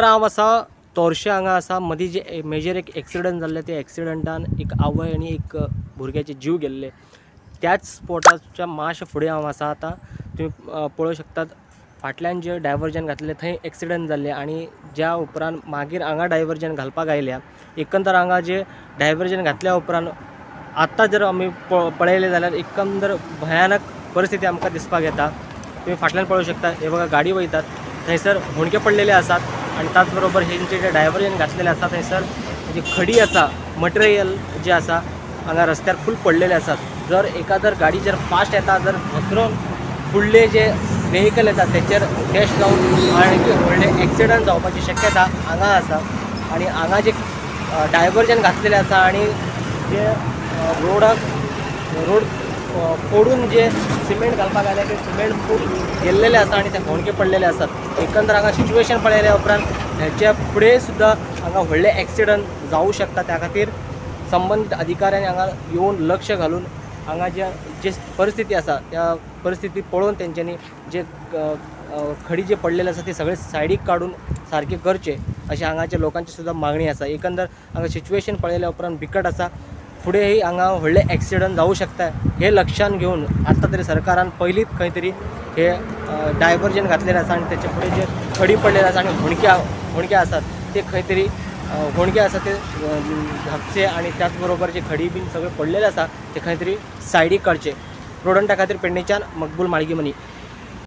हांव आसा तोरशें हांगा आसा. मदीं जे मेजर एक एक्सिडंट जाल्लें, त्या एक्सिडंटान एक आवय आनी एक भुरग्याचे जीव गेल्ले. त्याच स्पॉटाच्या मातशें फुडें हांव आसा. आतां तुमी पळोवंक शकतात फाटल्यान जे डायवर्जन घातलें थंय एक्सिडंट जाल्लें आनी ज्या उपरांत मागीर हांगा डायवर्जन घालपाक आयल्या. एकंदर हांगा जे डायवर्जन घातल्या उपरांत आत्तां जर आमी पळयलें जाल्यार एकंदर भयानक परिस्थिती आमकां दिसपाक येता. तुमी फाटल्यान पळोवंक शकता, हे बघा गाडी वयतात थंयसर हुंडके पडलेले आसात आनी त्याच बरोबर हेंचे जे डायवर्जन घातलेले आसा थंयसर जी खडी आसा, मटेरियल जे आसा हांगा रस्त्यार फूल पडलेले आसात. जर एकादर गाडी जर फास्ट येता जर घसरून फुडले जे वेहिकल येता तेचेर डॅश जावन आणखी व्हडले एक्सिडंट जावपाची शक्यता हांगा आसा. आनी हांगा जे डायवर्जन घातलेले आसा आनी जे रोडाक रोड फोडून जे सिमेंट घालपाक आयले ते सिमेंट फूल गेल्लेले आसा आनी ते होणके पडलेले आसात. एकंदर हांगा सिच्युएशन पळयल्या उपरांत हेच्या फुडें सुद्दां हांगा व्हडले एक्सिडंट जावं शकता. त्या खातीर संबंदीत अधिकाऱ्यांनी हांगा येवन लक्ष घालून हांगा जे जे परिस्थिती आसा त्या परिस्थिती पळोवन तेंच्यांनी जे खडी जे पडलेले आसा ते सगळे सायडीक काडून सारके करचे अशें हांगाच्या लोकांची सुद्दां मागणी आसा. एकंदर हांगा सिच्युएशन पळयल्या उपरांत बिकट आसा. फुडेंय हांगा व्हडले एक्सिडंट जावं शकता हे लक्षान घेवन आतां तरी सरकारान पयलींच खंय तरी हे डायवर्जन घातलेलें आसा आनी तेचे फुडें जे खडी पडलेले आसा आनी हुंडके आसात ते खंय तरी हुंडके आसा ते धापचे आनी त्याच बरोबर जे खडी बीन सगळे पडलेले आसा ते खंय तरी सायडीक काडचे. प्रोडंटा खातीर पेडणेच्यान मकबूल माळगीमनी.